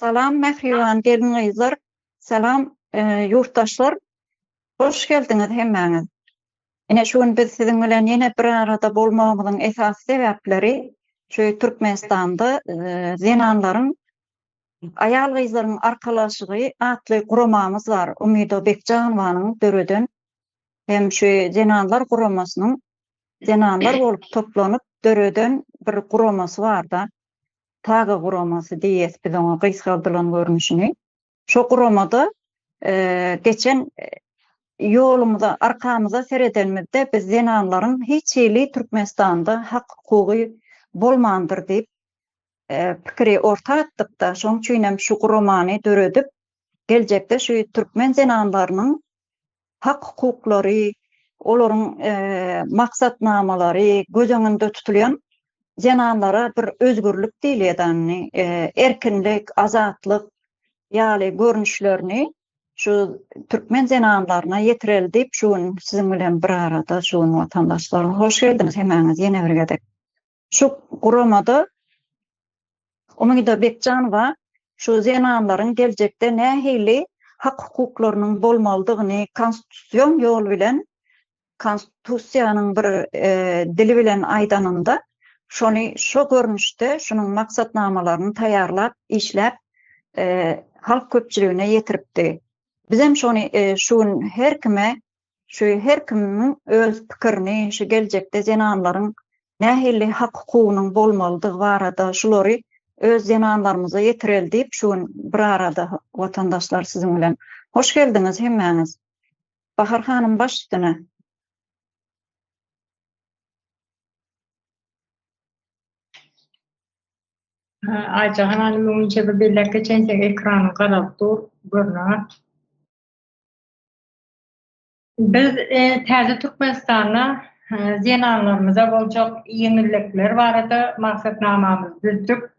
Salam mähriban gelin-gyzlar, salam ýurtdaşlar. Hoş geldiňiz hemmäňiz. Ine şu gün biz siziň bilen ýene bir arada bolmagymyzyň esasy sebäpleri şu Türkmenistanda zenanlaryň Aýal-gyzlaryň arkalaşygy atly guramamyz bar. Umyda Bekjanowanyň döreden hem şu zenanlar guramasynyň zenanlar bolup toplanyp döreden bir guramasy barda. TAGA guramasy diýýäs biz oňa gysgaldylan görnüşini. Şo guramada geçen ýolumyza, arkamyza seredenimizde biz zenanlaryň hiç hili Türkmenistanda hak-hukugy bolmandyr diýip pikiri orta atdykda, şoň üçin hem şu guramany döredip, geljekde şu türkmen zenanlarynyň hak-hukuklary, olaryň maksatnamalary göz öňünde tutulýan zenanlara bir özgürlik diýilýär indi, erkinlik, azatlyk ýaly görnüşlerini şu türkmen zenanlaryna ýetireli diýip şu gün siziň bilen bir arada şu gün watandaşlar hoş geldiňiz hemmäňiz ýene bir gezek. Şu guramada Umyda Bekjanowa şu zenanlaryň geljekde nähili hak-hukuklarynyň bolmalydygyny konstitusion ýol bilen, konstitusiýanyň bir dili bilen aýdanynda, şony şo görnüşde şunuň maksatnamalaryny taýýarlap, işläp, halk köpçüligine ýetiripdi. Bizem şony şu gün her kime Şu her kimiň öz pikirini, şu geljekde zenanlaryň nähili hak-hukugynyň bolmalydygy barada şulary öz zenanlarymyza ýetireli diýip şu gün bir arada watandaşlar siziň bilen. Hoş geldiňiz hemmäňiz. Bahar hanym baş üstüne. Aýjahan hanym öňünçe bir belläp geçeýin seň ekranyň garalyp dur görünenok. Biz täze Türkmenistanda zenanlarymyza boljak ýeňillikler barada maksatnamamyzy düzdük.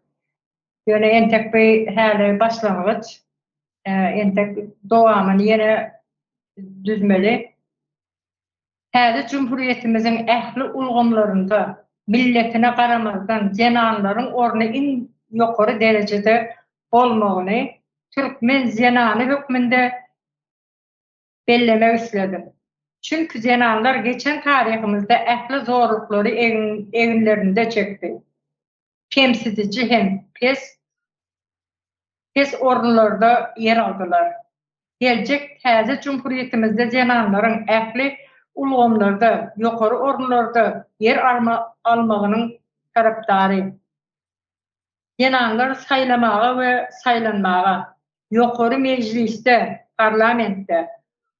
Ýöne entek bu häli başlangyç. Entek dowamyny ýene düzmeli. Täze jumhuriýetimiziň ähli ulgamlarynda milletine garamazdan zenanlaryň orny iň ýokary derejede bolmagyny türkmen zenany hökmünde bellemek isledim. Çünki zenanlar geçen taryhymyzda ähli zorluklary eginlerinde çekdi. Kemsidiji hem pes pes orunlarda ýer aldylar. Geljek täze jumhuriýetimizde zenanlaryň ähli ulgamlarda ýokary orunlarda ýer almagynyň tarapdary. Zenanlar saýlamaga we saýlanmaga, ýokary mejlisde, parlamentde,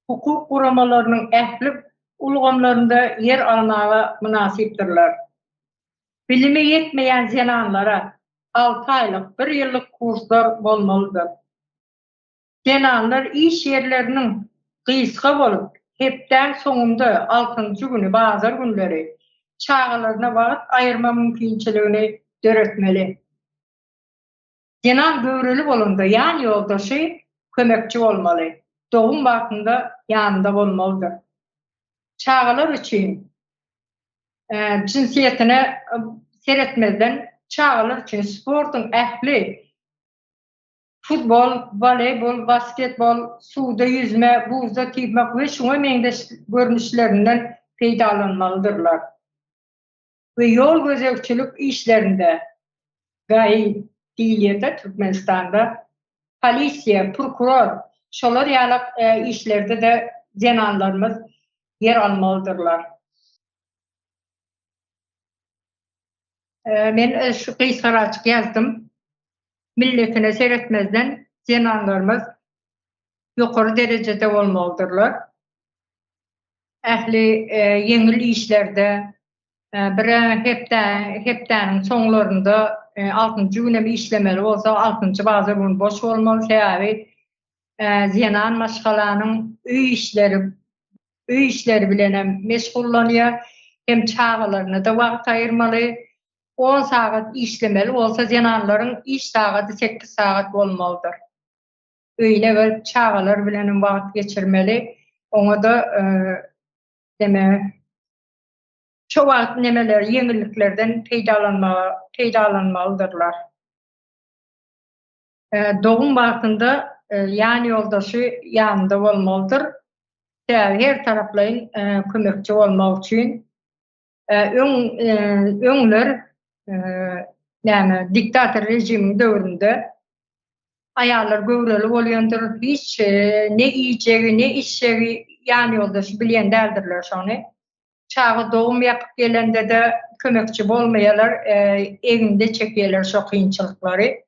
hukuk guramalarynyň ähli ulgamlarynda ýer almaga mynasypdyrlar. Bilimi ýetmeýän zenanlara alty aýlyk, bir ýyllyk kurslar bolmalydyr. Zenanlar iş ýerleriniň gysga bolup, hepdäň soňunda, altynjy güni, bazar günleri çagalaryna wagt aýyrma mümkinçiligini döretmeli. Zenan göwreli bolanda ýan ýoldaşy kömekçi bolmaly, dogum wagtynda ýanynda bolmalydyr. Çagalar üçin jynsyýetine seretmezden çagalar üçin sportuň ähli Futbol, woleýbol, basketbol, suwda ýüzme, buzda typmak we şuňa meňzeş görnüşlerinden peýdalanmalydyrlar we ýol gözegçilik işlerinde, GAI diýilýär-de Türkmenistanda, polisiýa, prokuror, şolar ýalak işlerde-de zenanlarymyz ýer almalydyrlar. Men şu gysgaraçyk ýazdym. Milletine seretmezden zenanlarymyz ýokary derejede bolmalydyrlar. Ähli ýeňil işlerde bir hepde hepdäniň soňlarynda altynjy günem işlemeli bolsa altynjy bazar güni boş bolmaly sebäbi zenan maşgalanyň öý işleri öý işleri bilen hem meşgullanýar hem çagalaryna-da wagt aýyrmaly. On sagat işlemeli bolsa zenanlaryň iş sagady sekiz sagat bolmalydyr. Öýüne gelip çagalar bilen hem wagt geçirmeli. Oňa-da neme şo wagt nemeler ýeňilliklerden peýdalanmaga peýdalanmalydyrlar. Dogum wagtynda ýan ýoldaşy ýanynda bolmalydyr. Sebäbi her taraplaýyn kömekçi bolmak üçin öň öňler näme diktator režimiň döwründe aýallar göwreli bolýandyr, hiç ne iýjegi, ne içjegi ýan ýoldaşy bilýän däldirler şony. Çaga dogum ýapyp gelende-de kömekçi bolmaýarlar, eginde çekýärler şo kynçylyklary.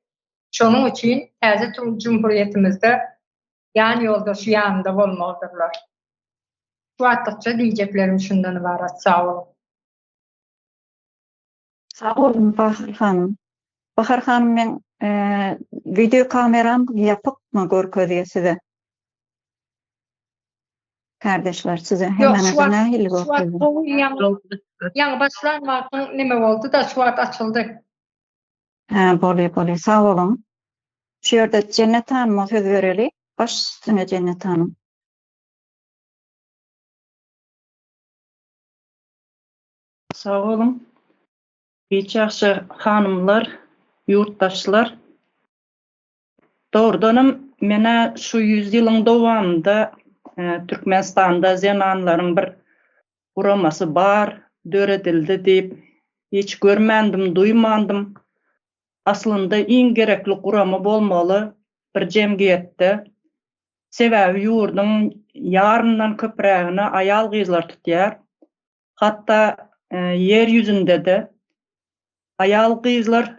Şonuň üçin täze jumhuriýetimizde ýan ýoldaşy ýanynda bolmalydyrlar. Şu wagtlykça diýjeklerim şundan ybarat. Sag boluň. Sag boluň Bahar hanym. Bahar hanym meň wideo kameram ýapykmy görkezýär size? Kardeşler size hemmäňize nähili görkezýär? Ýaňy başlan wagtyň neme boldy-da şu wagt açyldy. Hä bolýa bolýa sag boluň. Şu ýerde Jennet hanyma söz bereli. Baş üstüne Jennet hanym. Sag boluň. Hiç ýagşy hanymlar, ýurtdaşlar. Dogrudanam menä şu ýüz ýylyň dowamynda Türkmenistanda zenanlaryň bir guramasy bar, döredildi diýip hiç görmändim, duýmandym. Aslynda iň gerekli gurama bolmaly bir jemgyýetde. Sebäbi ýurduň ýaryndan köprägini aýal-gyzlar tutýar. Hatda ýer ýüzünde-de aýal-gyzlar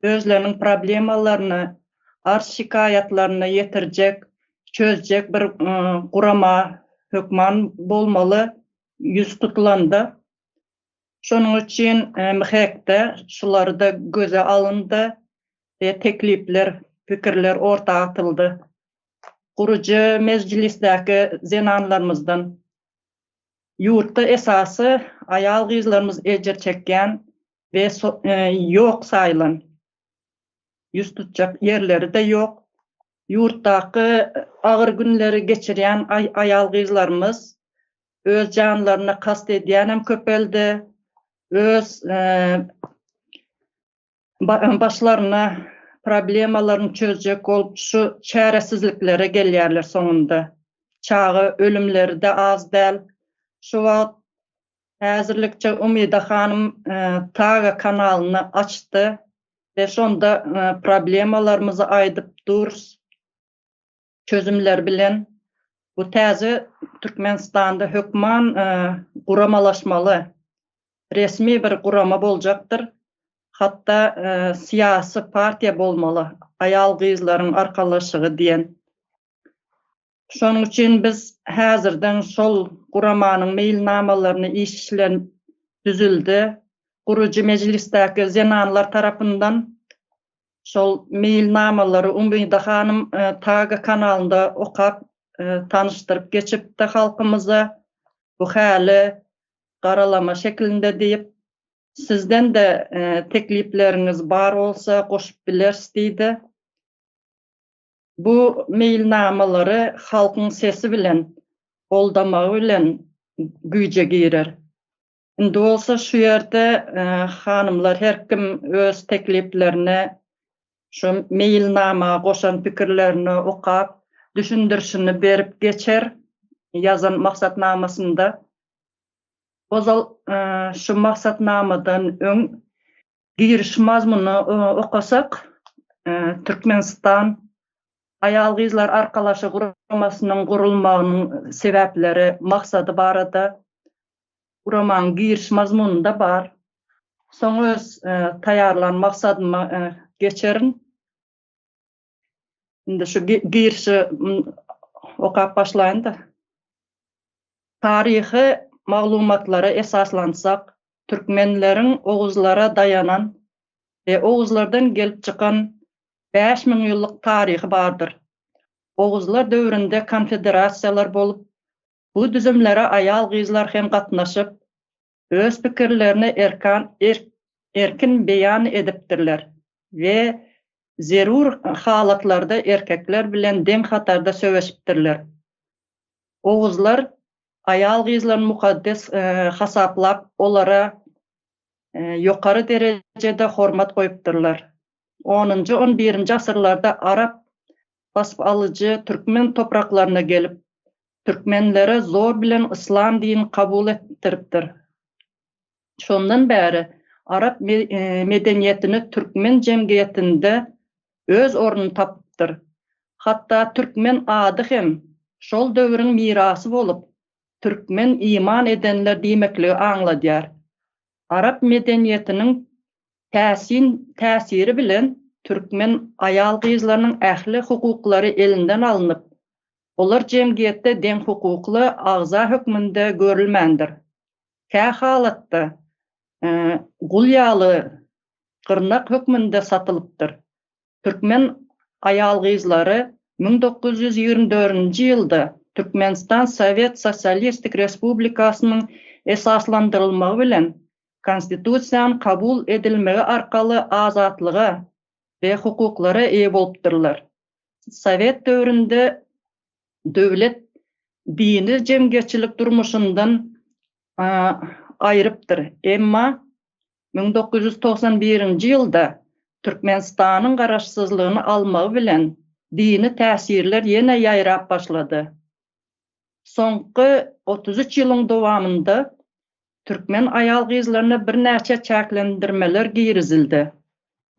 özleriniň problemalaryny, arz-şikaýatlaryny ýetirjek, çözjek bir gurama hökman bolmaly ýüz tutulanda. Şonuň üçin MHEK-de şulary-da göze alyndy we teklipler, pikirler orta atyldy. Gurujy mejlisdäki zenanlarymyzdan Ýurtda esasy aýal-gyzlarymyz ejir çekýän we ýok saýylan, ýüz tutjak ýerleri-de ýok. Ýurtdaky agyr günleri geçirýän aýal-gyzlarymyz öz janlaryna kast edýänem köpeldi, öz Başlaryna problemalaryny çözjek bolup şu çäresizliklere gelýärler soňunda. Çaga ölümleri-de az däl. Şu wagt häzirlikçe Umyda hanym Taga kanalyny açdy we şonda problemalarymyzy aýdyp durus çözümler bilen. Bu täze Türkmenistanda hökman guramalaşmaly. Resmi bir gurama boljakdyr. Hatda syýasy partiýa bolmaly, aýal-gyzlaryň arkalaşygy diýen. Şonuň üçin biz häzirden şol guramanyň meýilnamalaryny işlenip düzüldi. Gurujy mejlisdäki zenanlar tarapyndan şol meýilnamalary Umyda hanym Taga kanalynda okap tanyşdyryp geçipdi halkymyza. Bu häli garalama şeklinde diýip, sizden-de teklipleriňiz bar bolsa goşup bileris diýdi. Bu meýilnamalary halkyň sesi bilen, goldamagy bilen güýje girer. Indi bolsa şu ýerde hanymlar her kim öz tekliplerini şu meýilnama goşan pikirlerini okap, düşündirişini berip geçer ýazan maksatnamasynda. Ozal şu maksatnamadan öň giriş mazmunyny okasak, Türkmenistan Aýal-gyzlar arkalaşygy guramasynyň gurulmagynyň sebäpleri, maksady barada guramanyň giriş mazmunynda bar. Soň öz taýýarlan maksadyma geçerin. Indi şu girişi okap başlaýyn-da. Taryhy maglumatlara esaslansak, türkmenleriň oguzlara daýanan we oguzlardan gelip çykan 5000 ýyllyk taryhy bardyr. Oguzlar döwründe konfederasiýalar bolup, Bu düzümlere aýal-gyzlar hem gatnaşyp, öz pikirlerini erkan erkin beýan edipdirler we zerur halatlarda erkekler bilen deň hatarda söweşipdirler. Oguzlar aýal-gyzlaryny mukaddes hasaplap, olara ýokary derejede hormat goýupdyrlar. Onunjy, on birinji asyrlarda arap basyp alyjy türkmen topraklaryna gelip, türkmenlere zor bilen yslam dinini kabul etdiripdir. Şondan bäri arap medeniýetini türkmen jemgyýetinde öz ornuny tapypdyr. Hatda türkmen ady hem şol döwrüň mirasy bolup, türkmen iman edenler diýmekligi aňladýar. Arap medeniýetiniň täsin täsiri bilen türkmen aýal-gyzlarynyň ähli hukuklary elinden alnyp, olar jemgyýetde deňhukukly agza hökmünde görülmändir. Kä halatda gul ýaly gyrnak hökmünde satylypdyr. Türkmen aýal-gyzlary 1924-nji ýylda Türkmenistan Sowet Sosialistik Respublikasynyň esaslandyrylmagy bilen Konstitusiýanyň kabul edilmegi arkaly azatlyga we hukuklara eýe bolupdyrlar. Sowet döwründe döwlet dini jemgyýetçilik durmuşyndan aýrypdyr. Emma 1991-nji ýylda Türkmenistanyň garaşsyzlygyny almagy bilen dini täsirler ýene ýaýrap başlady. Soňky 33 ýylyň dowamynda türkmen aýal-gyzlaryna birnäçe çäklendirmeler girizildi.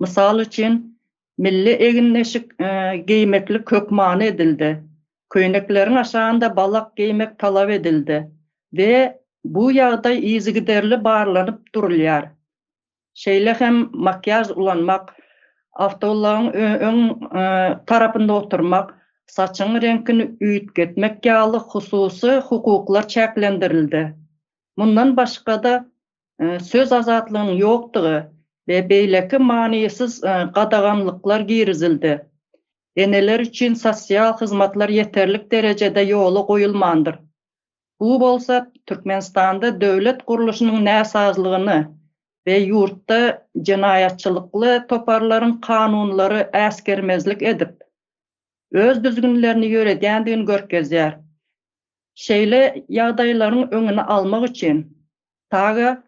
Mysal üçin, milli egin-eşik geýmeklik hökmany edildi, köýnekleriň aşagynda balak geýmek talap edildi we bu ýagdaý yzygiderli barlanyp durulýar. Şeýle hem makiýaž ulanmak, awtoulagyň öň tarapynda oturmak, saçyň reňkini üýtgetmek ýaly hususy hukuklar çäklendirildi. Mundan başga-da, söz azatlygynyň ýokdugy we beýleki manysyz gadaganlyklar girizildi. Eneler üçin sosial hyzmatlar ýeterlik derejede ýola goýulmandyr. Bu bolsa Türkmenistanda döwlet gurluşynyň näsazlygyny we ýurtda jenaýatçylykly toparlaryň kanunlary äsgermezlik edip, öz düzgünlerini ýöredýändigini görkezýär. Şeýle ýagdaýlaryň öňüni almak üçin TAGA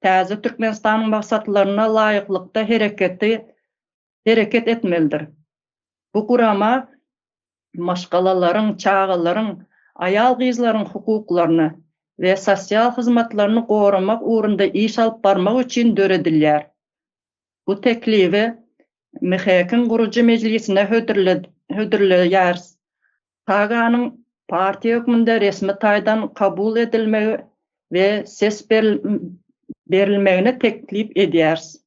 täze Türkmenistanyň maksatlaryna laýyklykda hereketi hereket etmelidir. Bu gurama maşgalalaryň, çagalaryň, aýal-gyzlaryň hukuklaryny we sosial hyzmatlaryny goramak ugrunda iş alyp barmak üçin döredilýär. Bu teklibi MHK-iň gurujy mejlisine hödürleýäris. TAGA-nyň partiýa hökmünde resmi taýdan kabul edilmegi we ses berilmegini teklip edýäris.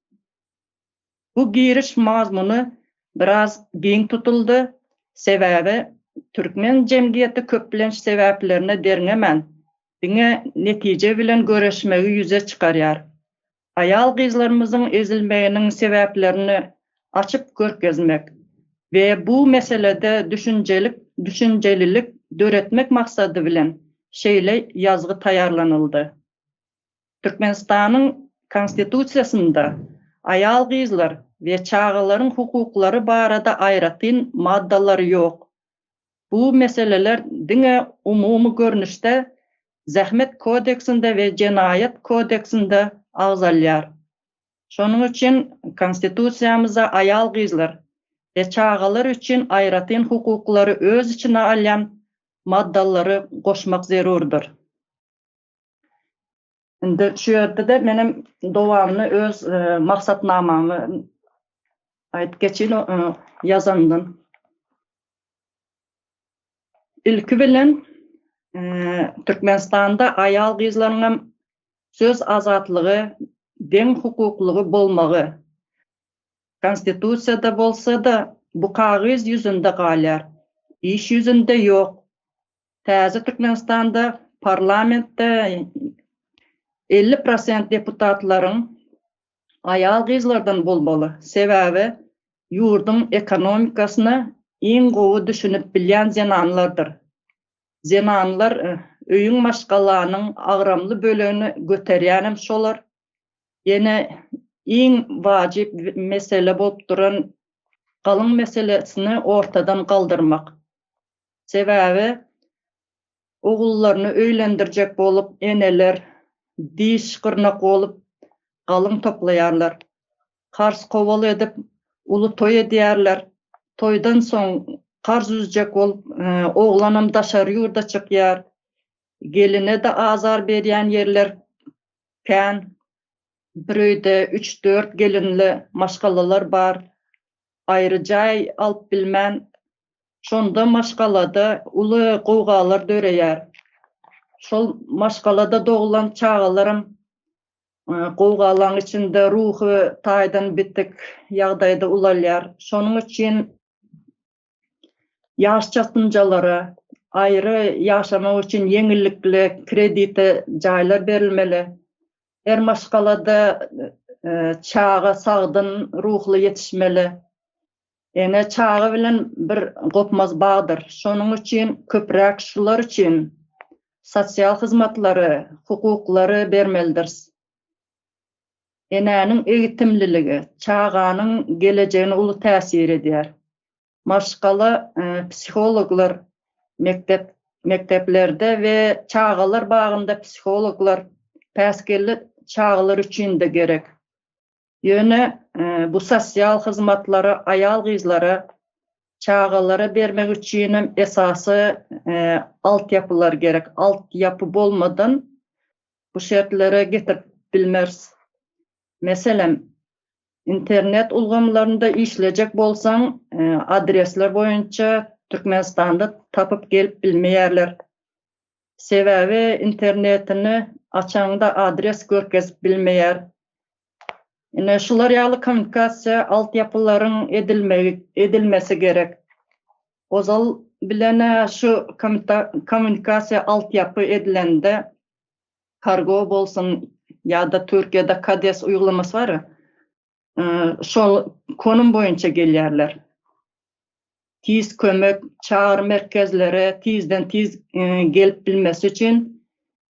Bu giriş mazmuny biraz giň tutuldy, sebäbi türkmen jemgyýeti köplenç sebäplerini derňemän, diňe netije bilen göreşmegi ýüze çykarýar. Aýal-gyzlarymyzyň ezilmeginiň sebäplerini açyp görkezmek we bu meselede düşünjelik düşünjelilik döretmek maksady bilen şeýle ýazgy taýýarlanyldy. Türkmenistanyň Konstitusiýasynda aýal-gyzlar we çagalaryň hukuklary barada aýratyn maddalar ýok. Bu meseleler diňe umumy görnüşde Zähmet kodeksinde we Jenaýat kodeksinde agzalýar. Şonuň üçin Konstitusiýamyza aýal-gyzlar we çagalar üçin aýratyn hukuklary öz içine alýan maddalary goşmak zerurdyr. Indi şu ýerde-de menem dowamyny öz maksatnamamy aýdyp geçeýin ýazandan. Ilki bilen Türkmenistanda aýal-gyzlaryňam söz azatlygy, deň hukuklygy bolmagy, Konstitusiýada bolsa-da bu kagyz ýüzünde galýar, iş ýüzünde ýok. Täze Türkmenistanda parlamentde 50 prosent deputatlaryň aýal-gyzlardan bolmaly. Sebäbi ýurduň ekonomikasyna iň gowy düşünip bilýän zenanlardyr. Zenanlar öýüň maşgalanyň agramly bölegini göterýänem şolar. Ýene iň wajyp mesele bolup duran galyň meselesini ortadan galdyrmak. Sebäbi ogullaryny öýlendirjek bolup eneler diş gyrnak bolup galyň toplaýarlar. Karz-kowal edip. Uly toý edýärler. Toýdan soň karz üzjek bolup, oglanam daşary ýurda çykýar. Geline-de azar berýän ýerler kän. Bir öýde üç-dört gelinli maşgalalar bar. Aýry jaý alyp bilmän, şonda maşgalada uly gowgalar döreýär. Şol maşgalada doglan çagalaram gowgalaň içinde ruhy taýdan bitik ýagdaýda ulalýar. Şonuň üçin ýaş çatynjalara aýry ýaşamak üçin ýeňillikli kredite jaýlar berilmeli. Her maşgalada çaga sagdyn ruhly ýetişmeli. Ene çaga bilen bir gopmaz bagdyr. Şonuň üçin köpräk şular üçin sosial hyzmatlary, hukuklary bermelidiris. Enäniň egitimliligi çaganyň gelejegine uly täsir edýär. Maşgala psihologlar mekdep mekdeplerde we çagalar bagynda psihologlar päsgelli çagalar üçin-de gerek. Ýöne bu sosial hyzmatlary aýal-gyzlara, çagalara bermek üçinem esasy altyapylar gerek. Altyapy bolmadan bu şertlere getirip bilmeris. Meselem, internet ulgamlarynda işlejek bolsaň, adresler boýunça Türkmenistanda tapyp gelip bilmeýärler. Sebäbi internetini açaňda adres görkezip bilmeýär. Ine şular ýaly kommunikasiýa altyapylaryň edilmegi edilmesi gerek. Ozal bilen-ä şu kommunikasiýa altyapy edilende kargo bolsun ýa-da Türkiýede Kades uýgulamasy bar-a, şol konum boýunça gelýärler. Tiz kömek, çagyr merkezlere tizden-tiz gelip bilmesi üçin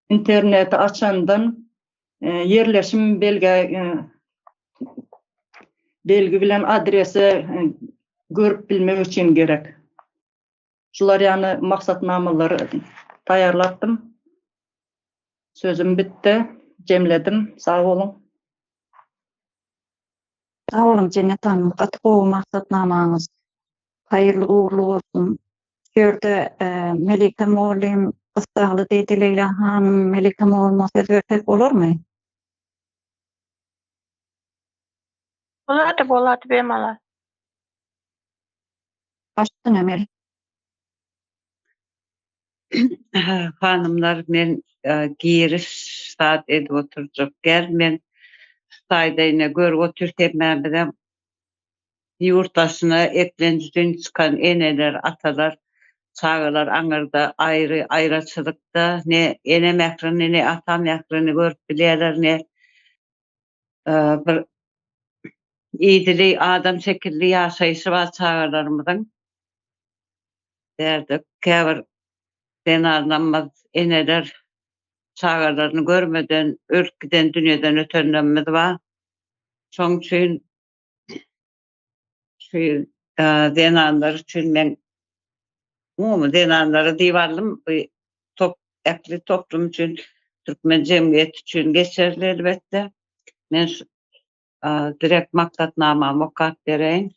interneti açandan ýerleşim belgä belgi bilen adresi görüp bilmek üçin gerek. Şular ýaly maksatnamalary taýýarlapdym. Sözüm bitdi, jemledim. Sag boluň. Sag boluň Jennet hanym, gaty gowy maksatnamaňyz. Haýyrly ugurly bolsun. Şu ýerde Melike mugallym gyssagly diýdi Leýla hanym, Melike mugallyma söz bersek bolarmy? Bolady, bolady bemalal. Baş üstüne Mel. Hanymlar men giriş zat edip oturjak gel men şu taýda ine görüp otyrys hemmämizem ýurt daşyna eklenç üçin çykan eneler atalar çagalar aňyrda aýry aýraçylykda ne ene mährini ne ata mährini görüp bilýärler ne bir idili adam şekilli ýaşaýşy bar çagalarymyzyň Bärde käbir zenanlarymyz, eneler çagalaryny görmeden ölüp giden dünýeden ötenlerimiz bar. Şoň üçin şu zenanlar üçin men umumy zenanlara diýip aldym, bu top ähli toplum üçin, türkmen jemgyýeti üçin geçerli elbetde. Men şu direkt maksatnamamy okap bereýin.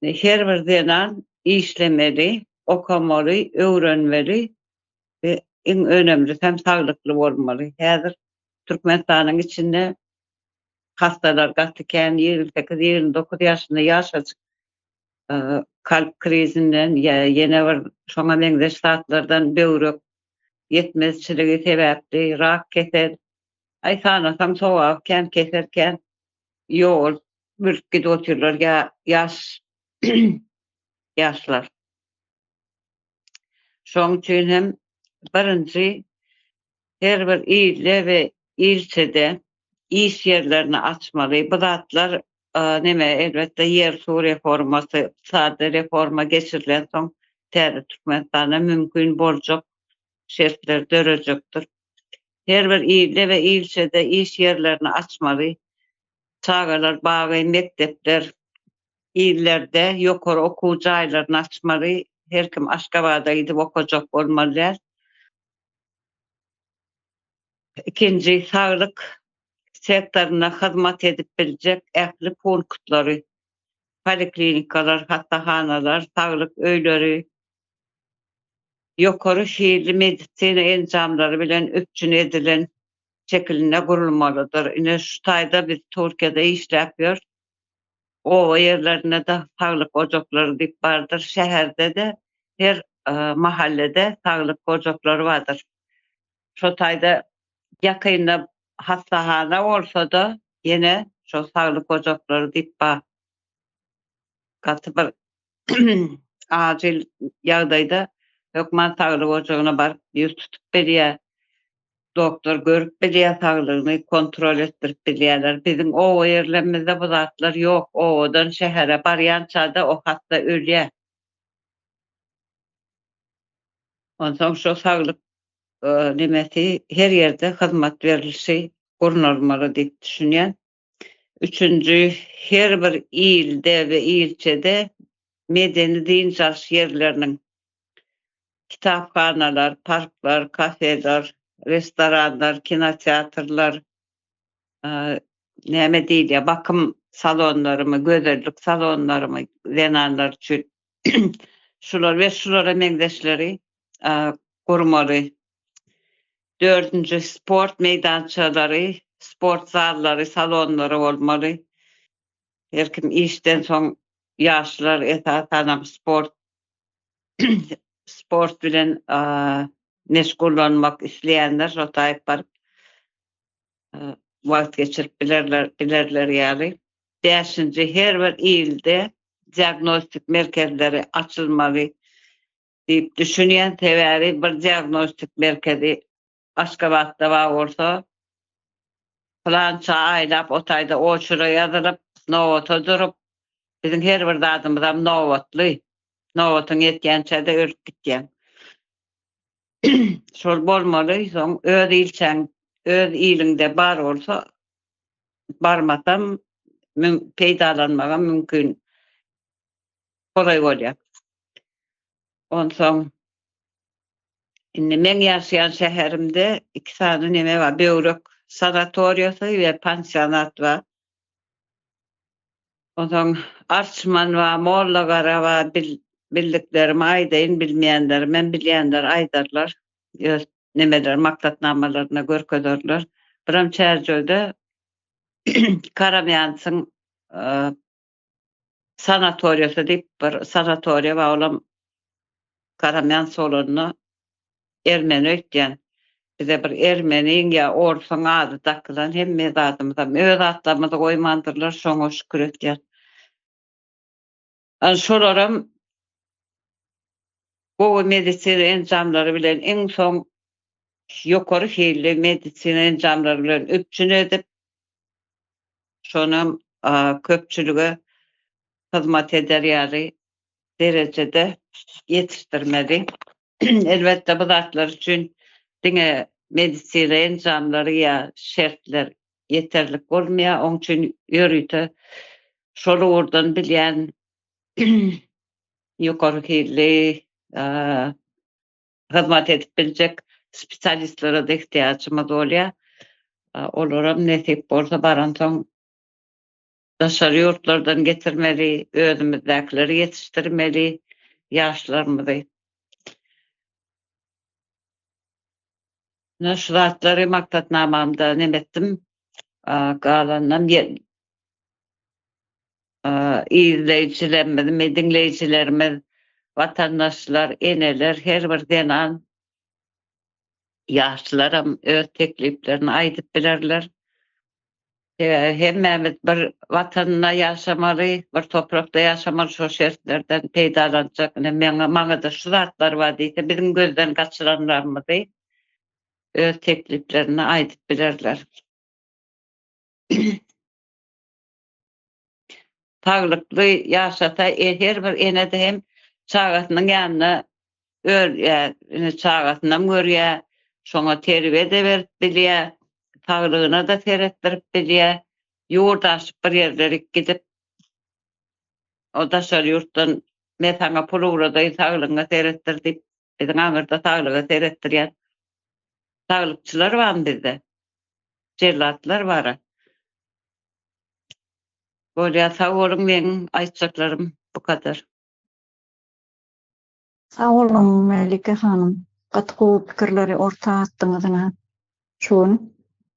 Her bir zenan işlemeli, okamaly, öwrenmeli we iň önemlisem saglykly bolmaly. Häzir Türkmenistanyň içinde hastalar gaty kän, 28, 29 ýaşynda ýaşajyk kalp krizinden ýa ýene bir şoňa meňzeş zatlardan böwrek ýetmezçiligi sebäpli rak kesel, aý sanasaň sogaby kän kesel kän ýogalyp ölüp gidip otyrlar ýa ýaş ýaşlar. Şoň üçin hem birinji her bir ilde we ilçede iş ýerlerini açmaly. Bu zatlar neme elbetde ýer-suw reformasy, ykdysady reforma geçirilensoň täze Türkmenistanda mümkin boljak şertler dörejekdir. Her bir ilde we ilçede iş ýerlerini açmaly. Çagalar bagy, mekdepler, illerde ýokary okuw jaýlaryny açmaly. Her kim Aşgabada gidip okajak bolmaly däl. Ikinji, saglyk. sektorynda hyzmat edip biljek ähli punktlary, poliklinikalar, hassahanalar, saglyk öýleri, ýokary hilli medisina enjamlary bilen üpjün edilen şekilinde gurulmalydyr. Ine şu taýda biz Türkiýede işläp ýörüs. Oba ýerlerinde-de saglyk ojaklary diýip bardyr. Şäherde-de her mahallede saglyk ojaklary bardyr. Şo taýda ýakynda hassahana bolsa-da ýene şo saglyk ojaklary diýip bar. Gaty bir ajyl ýagdaýda hökman saglyk ojagyna baryp ýüz tutup bilýär. Doktor görüp bilýär, saglygyny kontrol etdirip bilýärler. Biziň oba ýerlerimizde bu zatlar ýok. Obadan şähere barýança-da o hassa ölýär. Onsoň şo saglyk nemesi her ýerde hyzmat berilişi gurnalmaly diýip düşünýän. Üçünji, her bir ilde we ilçede medeni dynç alyş ýerleriniň, kitaphanalar, parklar, kafeler, restoranlar, kinoteatrlar, näme diýilýär, bakym salonlarymy, gözellik salonlarymy zenanlar üçin şular we şulara meňzeşleri gurmaly. Dördünji, sport meýdançalary, sport zallary, salonlary bolmaly. Her kim işden soň ýaşlar esasanam sport sport bilen meşgullanmak isleýänler şo taýyp baryp wagt geçirip bilerler bilerler ýaly. Bäşinji, her bir ilde diagnostik merkezleri açylmaly diýip düşünýän. Sebäbi bir diagnostik merkezi Aşgabatda bar bolsa, pylança aýlap o taýda oçura ýazylyp, nobata durup, biziň her bir zadymyzam nobatly. Nobatyň ýetýänçä-de ölüp gitýäň. Şol bolmaly, soň öz ilçäň, öz iliňde bar bolsa, barmasam peýdalanmagam mümkin golaý bolýar. Onsoň indi meň ýaşaýan şäherimde iki sany neme bar, böwrek sanatoriýasy we pansionat bar. Onsoň Arçman bar, Mollagara bar, bildiklerimi aýdaýyn, bilmeýänlerimem bilýänler aýdarlar. Öz nemeler maksatnamalarynda görkezerler. Biram Çärjewde Karamýansyň sanatoriýasy diýip bir sanatoriýa bar, olam Karamýan solanda ermeni öýtýän. Bize bir ermeniň ýa orsuň ady dakylan hemme zadymyzam öz atlarymyzy goýmandyrlar, şoňa şükür etýän. Ana şolaram gowy medisina enjamlary bilen iň soň ýokary hilli medisina enjamlary bilen üpjün edip, şonam köpçülige hyzmat eder ýaly derejede ýetişdirmeli. Elbetde bu zatlar üçin diňe medisina enjamlary ýa şertler ýeterlik bolmaýar. Oň üçin ýörite şol ugurdan bilýän ýokary hilli hyzmat edip biljek spesialistlere-de ihtiýajymyz bolýar. Olaram nesip bolsa baransoň daşary ýurtlardan getirmeli, özümizdäkileri ýetişdirmeli ýaşlarymyzy. Ine şu zatlary maksatnamamda neme etdim. Galanynam Izleýjilerimiz, diňleýjilerimiz, watandaşlar, eneler, her bir zenan, ýaşlaram öz tekliplerini aýdyp bilerler. Sebäbi hemmämiz bir Watanda ýaşamaly, bir toprakda ýaşamaly, şo şertlerden peýdalanjak. Ine, meňe, maňa-da şu zatlar bar diýse, biziň gözden gaçyranlarymyzy öz tekliplerini aýdyp bilerler. Saglykly ýaşasa her bir ene-de hem çagasynyň ýanynda ölýär, ine çagasynam görýär, şoňa terbiýe-de berip bilýär, saglygyna-da seretdirip bilýär. Ýurt aşyp bir ýerlerik gidip, o daşary ýurtdan men saňa pul ugradaýyn saglygyňa seretdir diýip, biziň aňyrda saglyga seretdirýän saglykçylar barmy bizde? Jellatlar bar-a. Bolýar sag boluň meň aýtjaklarym bu kadar. Sag boluň Melike hanym. Gaty gowy pikirleri orta atdyňyz ine şu gün.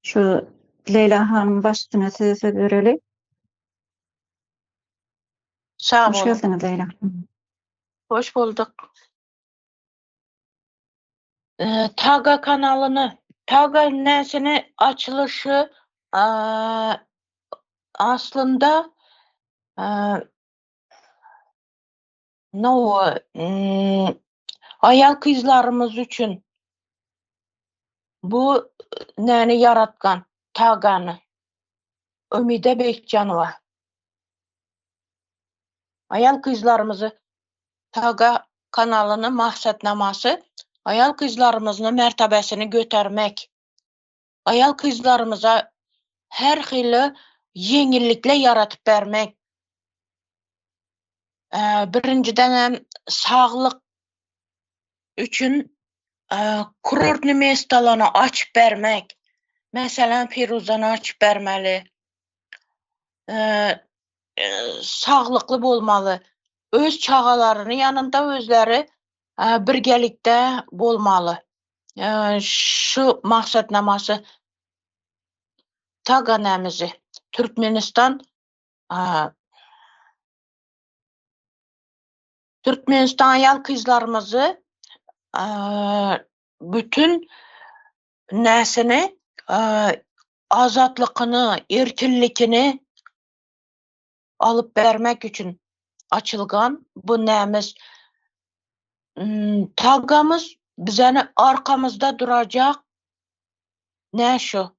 Şu Leýla hanym baş üstüne size söz bereli. Sag Hoş boluň. geldiňiz Leýla hanym. Hoş bulduk. Taga kanalyny, Taga näsini açylyşy aslynda no aýal gyzlarymyz üçin bu näni ýaratgan Tagany Umida Bekjanowa aýal gyzlarymyzy Taga kanalyny maksatnamasy aýal gyzlarymyzyny mertebesini götermek. Aýal gyzlarymyza her hili ýeňillikler ýaratyp bermek. Birinjiden hem saglyk üçin kurortny mestalany açyp bermek. Meselem, Firuzany açyp bermeli. Saglykly bolmaly. Öz çagalaryny ýanynda özleri birgelikde bolmaly. Şu maksatnamasy Taganämizi Türkmenistan Türkmenistan aýal gyzlarymyzy bütün näsini azatlykyny, erkinlikini alyp bermek üçin açylgan bu nämiz tagamyz bizeni arkamyzda duracak ne şu?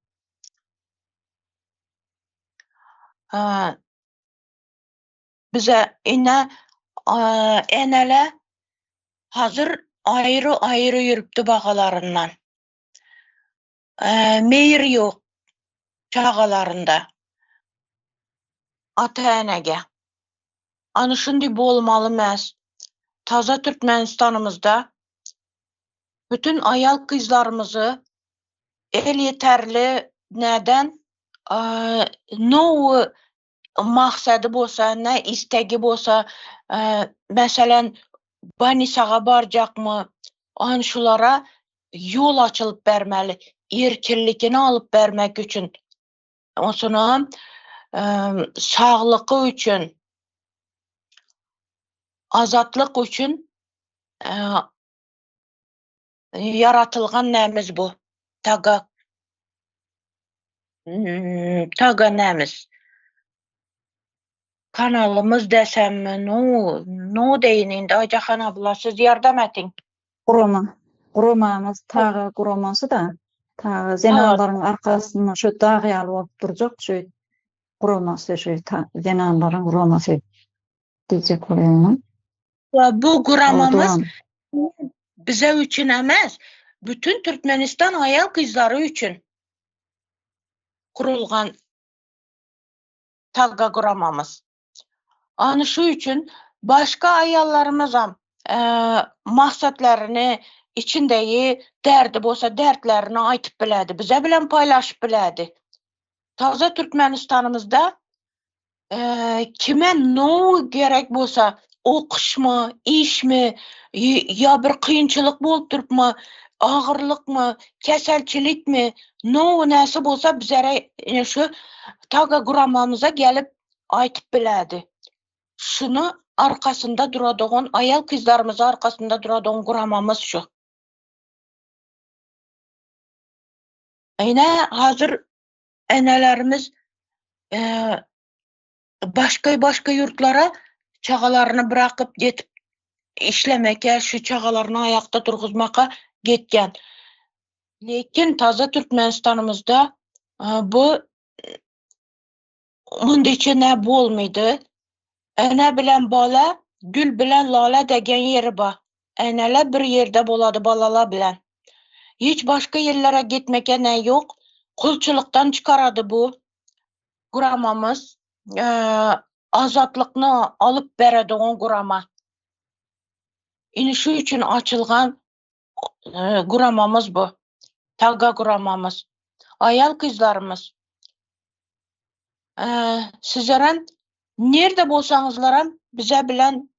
Bize ine enele hazır aýry-aýry ýürüpdi bagalaryndan. Meýir ýok çagalarynda ata-enege. Ana şundi bolmaly mäs. Taza Türkmenistanymyzda bütün aýal gyzlarymyzy elýeterli näden nowy maksady bolsa, ne istegi bolsa, meselem, banisaga barjakmy, an şulara ýol açylyp bermeli, erkinlikini alyp bermek üçin. Onsoňam saglyky üçin, azatlyk üçin Ýaratylgan nämiz bu? Taga Taga nämiz? Kanalymyz desemmi, no, no deýin indi Aýjahan abla siz ýardam etiň. Gurama. Guramamyz Taga guramasy-da. Taga zenanlaryň arkasynda şu dag ýaly bolup durjak şu guramasy şu zenanlaryň guramasy diýjek bolýan. Bu guramamyz bize üçin emes, bütün Türkmenistan aýal gyzlary üçin gurulgan Taga guramamyz. Any şu üçin başga aýallarymyzam e, maksatlaryny içindegi derdi bolsa dertlerini aýtyp biledi, bize bilen paýlaşyp biledi. Taze Türkmenistanymyzda Kime no gerek bolsa, okuşmy, işmi, ýa bir kynçylyk bolup durupmy, agyrlykmy, keselçilikmi, no näse bolsa bizere şu taga guramamyza gelip aýtyp biledi. Şuny arkasynda duradygan, aýal gyzlarymyzy arkasynda duradygan guramamyz şu. Ine hazir enelerimiz başga-başga ýurtlara çagalaryny bırakyp getip işlemeke, şu çagalaryny aýakda durguzmaka gitýän. Lekin taza Türkmenistanymyzda bu mundaça ne bolmady. Ene bilen bala, gül bilen lala degen ýeri bar. Eneler bir ýerde bolady balalar bilen. Hiç başga ýerlere gitmeke ne ýok. Kulçulykdan çykarady bu guramamyz. Azatlykny alyp beredigin gurama. Ine şu üçin açylgan guramamyz bu. Taga guramamyz. Aýal gyzlarymyz. Sizlerem. Nirde bolsaňyzlaram bize bilen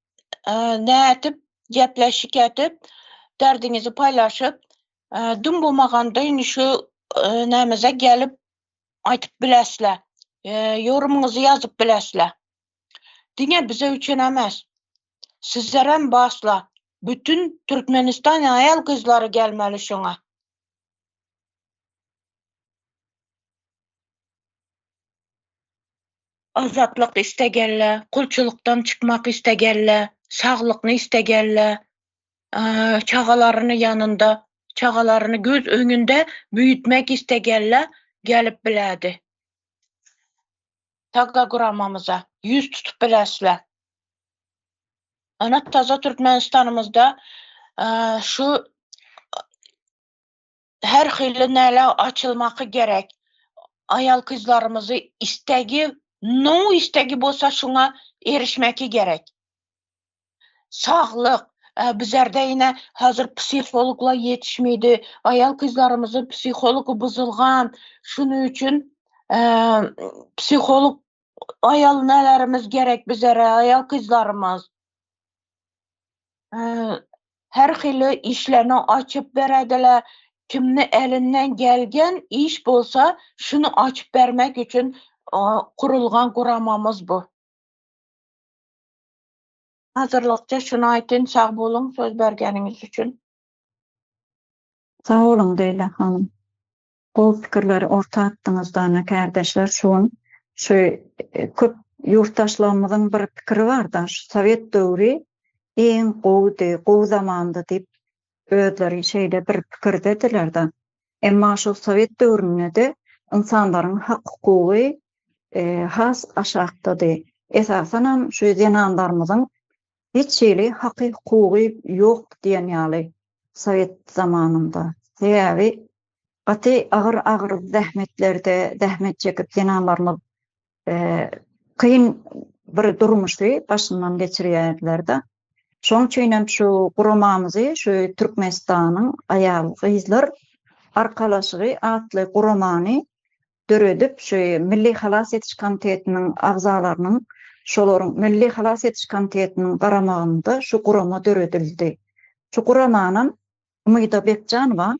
nätip gepleşik edip, derdiňizi paýlaşyp, düm bolmaganda indi şu nämeze gelip aýtyp bilesizler. Ýorumyňyzy ýazyp bilesizler. Diňe bize üçin emes. Sizlerem basla. Bütün Türkmenistan aýal gyzlary gelmeli şoňa. Azatlyk istegenler, gulçulykdan çykmak istegenler, saglykny istegenler, çagalaryny ýanynda, çagalaryny göz öňünde büýütmek istegenler gelip bilerdi. Taga guramamyza ýüz tutup bilersizler. Ana taza Türkmenistanymyzda şu her hili näle açylmaky gerek. Aýal gyzlarymyzy istegi, no istegi bolsa şuňa erişmeki gerek. Saglyk, bizlerde ýene hazir psihologlar ýetişmedi. Aýal gyzlarymyzy psihology buzulgan. Şunuň üçin psiholog aýal nälerimiz gerek bizlere, aýal gyzlarymyz. Her hili işlerini açyp berediler. Kimni elinden gelgen iş bolsa, şuny açyp bermek üçin gurulgan guramamyz bu. Hazyrlykça şuny aýtyn, sag boluň söz bergeniňiz üçin. Sag boluň Leýla hanym. Gowy pikirleri orta atdyňyz dana kärdeşler şu gün şu köp ýurtdaşlarymyzyň bir pikiri barda şu sowet döwri iň gowudy gowy zamandy diýip özleri şeýle bir pikirdedilerda. Emma şu sowet döwründe-de ynsanlaryň hak hukugy has aşakdady. Esasanam şu zenanlarymyzyň hiç hili haky hukugy ýok diýen ýaly sowet zamanynda. Sebäbi gaty agyr-agyr zähmetlerde zähmet çekip zenanlarymyz kyn bir durmuşy başyndan geçirýärdiler-de. Şonuň üçin hem şu guramamyzy, şu Türkmenistanyň aýal-gyzlar arkalaşygy atly guramany döredip, şu Milli halas ediş komitetiniň agzalarynyň, şolaryň Milli halas ediş komitetiniň garamagynda şu gurama döredildi. Şu guramanam Umyda Bekjanowa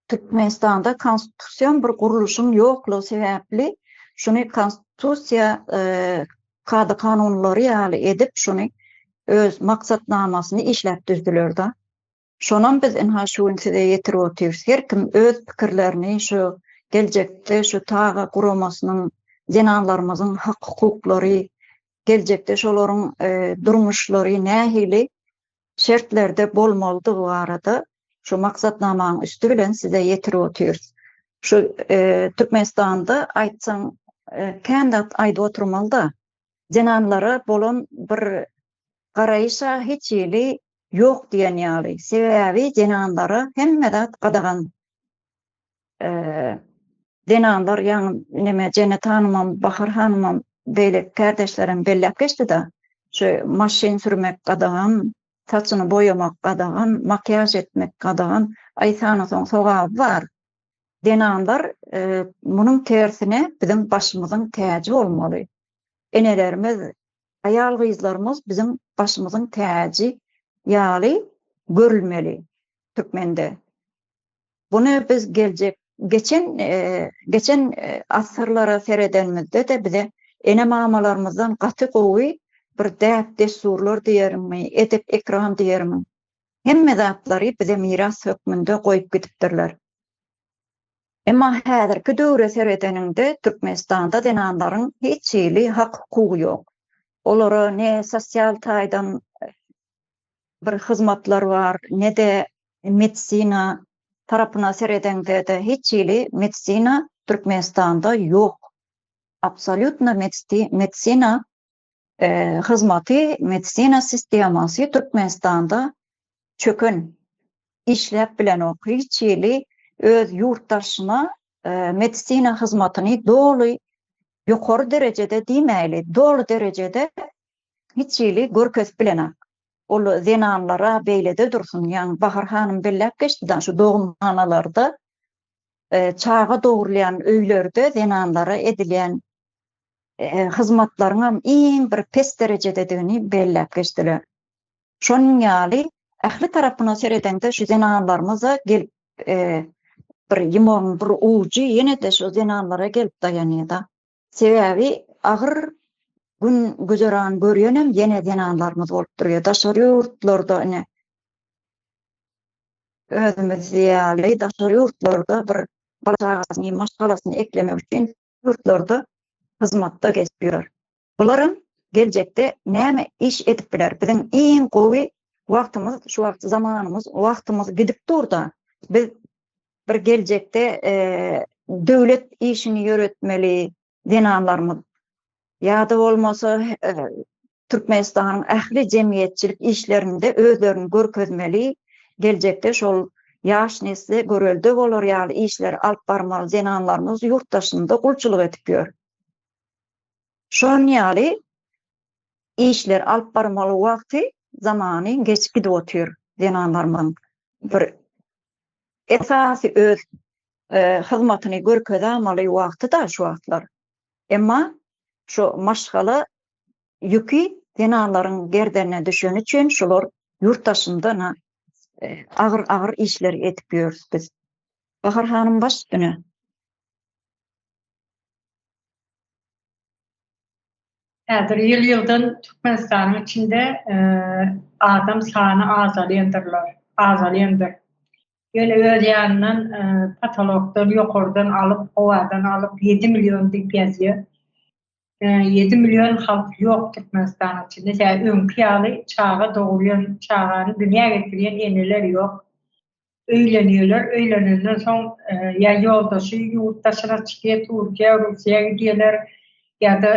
Türkmenistanda konstitusion bir gurluşyň ýoklugy sebäpli şuny konstitusiýa kada-kanunlary ýaly edip şuny öz maksatnamasyny işläp düzdüler-de. Şonam biz ynha şu gün size ýetirip otyrys. Her kim öz pikirlerini şu geljekde şu TAGA guramasynyň zenanlarymyzyň hak-hukuklary, geljekde şolaryň durmuşlary nähili şertlerde bolmalydygy barada şu maksatnamanyň üsti bilen size ýetirip otyrys. Şu Türkmenistanda aýtsaň kän zat aýdyp oturmaly-da. Zenanlara bolan bir garaýyş-a hiç hili ýok diýen ýaly. Sebäbi zenanlara hemme zat gadagan. Zenanlar ýaňy neme Jennet hanymam, Bahar hanymam, beýleki kärdeşlerem belläp geçdi-de, şu maşyn sürmek gadagan, saçyny boýamak gadagan, makiýaž etmek gadagan. Aý sanasaň sogaby bar. Zenanlar munuň tersine biziň başymyzyň täji bolmaly. Enelerimiz, aýal-gyzlarymyz biziň başymyzyň täji ýaly görülmeli türkmende. Buny biz geljek geçen geçen asyrlara seredenimizde-de bize ene-mamalarymyzdan gaty gowy bir däp-dessurlar diýerinmi, edep-ekram diýermiň, hemme zatlary bize miras hökmünde goýup gidipdirler. Emma häzirki döwre seredeniňde Türkmenistanda zenanlaryň hiç hili hak-hukugy ýok. Olara ne sosial taýdan bir hyzmatlar bar, ne-de medisina tarapyna seredeňde-de hiç hili medisina Türkmenistanda ýok. Absolýutno medisina hyzmaty, medisina sistemasy Türkmenistanda çöken, işläp bilenok. Hiç hili öz ýurtdaşyna medisina hyzmatyny doly ýokary derejede diýmäýli, doly derejede hiç hili görkezip bilenak. Ol zenanlara beýlede dursun, ýaňy Bahar hanym belläp geçdi-de, şu dogumhanalarda, çaga dogrulýan öýlerde zenanlara edilýän. hyzmatlaryňam iň bir pes derejededigini belläp geçdiler. Şonuň ýaly ähli tarapyna seredeňde şu zenanlarymyza gelip bir ýumagyň bir ujy ýene-de şu zenanlara gelip daýanýar-da. Sebäbi agyr gün güzeran görýänem ýene zenanlarymyz bolup durýar. Daşary ýurtlarda ine özümiz ýaly daşary ýurtlarda bir bala-çagasyny, maşgalasyny eklemek üçin ýurtlarda hyzmatda gezip ýör. Bularam geljekde näme iş edip biler? Biziň iň gowy wagtymyz şu wagt zamanymyz, wagtymyz gidip dur-da. Biz bir geljekde döwlet işini ýöretmeli zenanlarymyz ýa-da bolmasa Türkmenistanyň ähli jemgyýetçilik işlerinde özlerini görkezmeli, geljekde şol ýaş nesle görelde bolar ýaly işleri alyp barmaly zenanlarymyz ýurt daşynda gulçulyk edip ýör. Şonuň ýaly işleri alyp barmaly wagty, zamany geç gidip otyr zenanlarymyzyň bir esasy öz hyzmatyny görkezamaly wagty-da şu wagtlar. Emma şu maşgala ýüki zenanlaryň gerdenine düşeni üçin şular ýurt daşynda agyr-agyr işleri edip ýörüs biz. Bahar hanym baş üstüne. Häzir ýyl-ýyldan Türkmenistanyň içinde adam sany azalýandyrlar, azalýandyr. Ýöne öz ýanyndan potolokdan, ýokardan alyp, howadan alyp ýedi million diýip ýazýar. 7 million halk ýok Türkmenistanyň içinde. Sebäbi öňki ýaly çaga dogurýan, çagany dünýä getirýän eneler ýok. Öýlenýärler, öýlenenden soň ýa ýoldaşy ýurt daşyna çykýar, Türkiýä, Russiýa gidýärler, ýa-da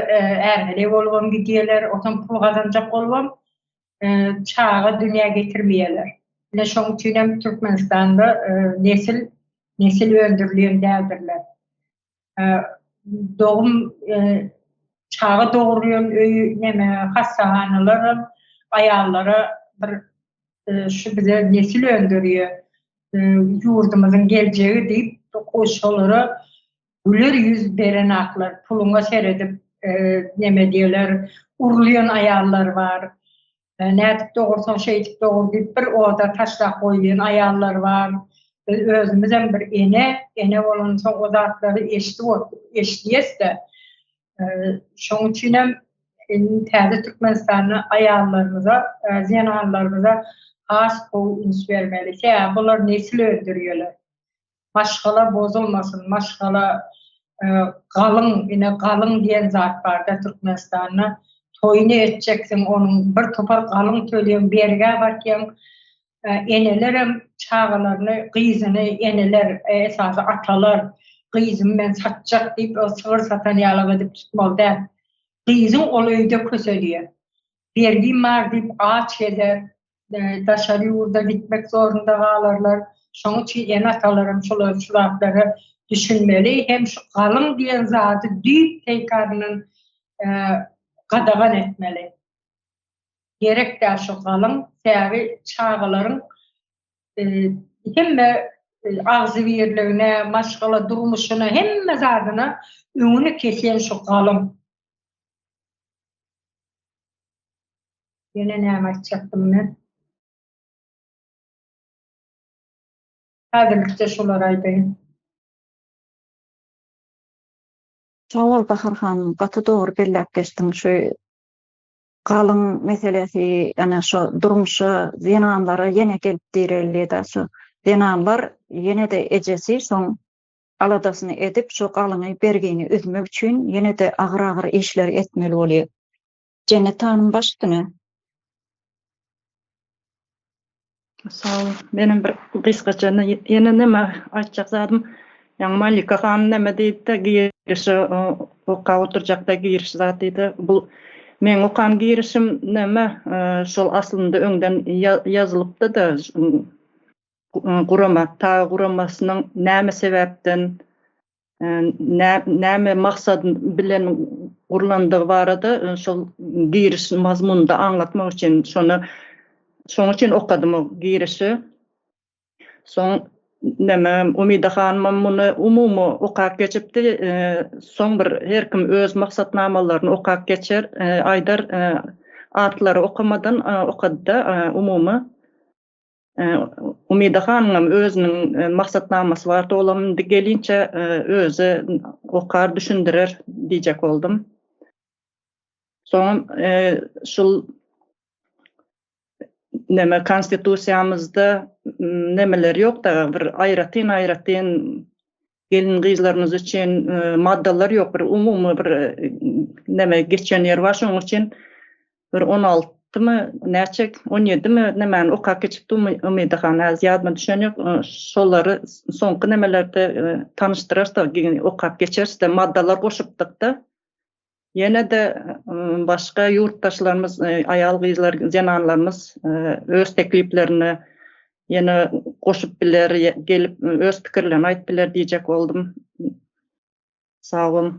är-heleý bolubam gidýärler, otam pul gazanjak bolubam çaga dünýä getirmeýärler. Ine şoň üçin hem Türkmenistanda nesil nesil öndürilýän däldirler. Dogum çaga dogurýan öýi neme hassahanalar aýallara bir şu bize nesil öndürýär, ýurdumyzyň geljegi diýip şolara güler ýüz berenaklar, puluňa seredip neme diýerler, urulýan aýallar bar. Nädip dogursaň şeýdip dogur diýip bir oda taşlap goýulýan aýallar bar. Biz özümizem bir ene, ene bolansoň o zatlary eşidip eşidýäs-de. Şoň üçinem indi täze Türkmenistanda aýallarymyza, zenanlarymyza has gowy üns bermeli. Sebäbi bular nesil öndürýärler. Maşgala bozulmasyn, maşgala galyň, ine galyň diýen zat barda Türkmenistanda. Toýuny etjeksiň, onuň bir topar galyň töleýäň, bergä batýaň. Enelerem çagalaryny, gyzyny eneler, esasy atalar gyzymy men satjak diýip, o sygyr satan ýalak edip tutmaly däl. Gyzyň ol öýde köselýär. Bergim bar diýip aç gezer. daşary ýurda gitmek zorunda galarlar. Şonuň üçin ene-atalaram şolar şu zatlara düşünmeli hem şu galyň diýen zady düýp teýkaryndan gadagan etmeli. Gerek däl şu galyň, sebäbi çagalaryň hemme agzybirligine, maşgala durmuşyna, hemme zadyna öňüni kesýän şu galyň. Ýene näme aýtjakdym men? Häzirlikçe şulary aýdaýyn. Sag bol Bahar hanym, gaty dogry belläp geçdiň şu galyň meselesi ýa şo durmuşa zenanlara ýene gelip direldi-de şu zenanlar ýene-de ejesi şoň aladasyny edip şo galyňy bergini üzmek üçin ýene-de agyr-agyr işleri etmeli bolýar. Jennet hanym baş üstüne. Sag bol. Menem bir gysgaça ýene neme aýtjak zadym, ýaňy Malika hanym neme diýdi-de, girişi okap oturjakda giriş zat diýdi. Bu meň okan girişim neme, şol aslynda öňden ýazylypdy-da, gurama, TAG guramasynyň näme sebäpden näme maksat bilen gurlandygy barada şol giriş mazmunynda aňlatmak üçin şony şonuň üçin okadym o girişi. Soň Neme Umyda hanymam muny umumy okap geçipdi. Soň bir her kim öz maksatnamalaryny okap geçer, aýdar. Atlary okamadan okady-da umumy. Umyda hanyňam özüniň maksatnamasy bardy, olam indi gelinçä özi okar, düşündirer diýjek boldum. Soňam şul neme konstitusiýamyzda nemeler ýok dagy bir aýratyn aýratyn gelin gyzlarymyz üçin maddalar ýok bir umumy bir neme geçen ýer bar şonuň üçin bir 16 my näçe 17 mi nemäni okap geçipdi Umyda han häzir ýadyma düşen ýok şolary soňky nemelerde tanyşdyrarys da okap geçeris de maddalar goşupdyk da Ýene-de başga ýurtdaşlarymyz, aýal-gyzlar, zenanlarymyz öz tekliplerini ýene goşup biler, gelip öz pikirlerini aýdyp biler diýjek boldum. Sag boluň.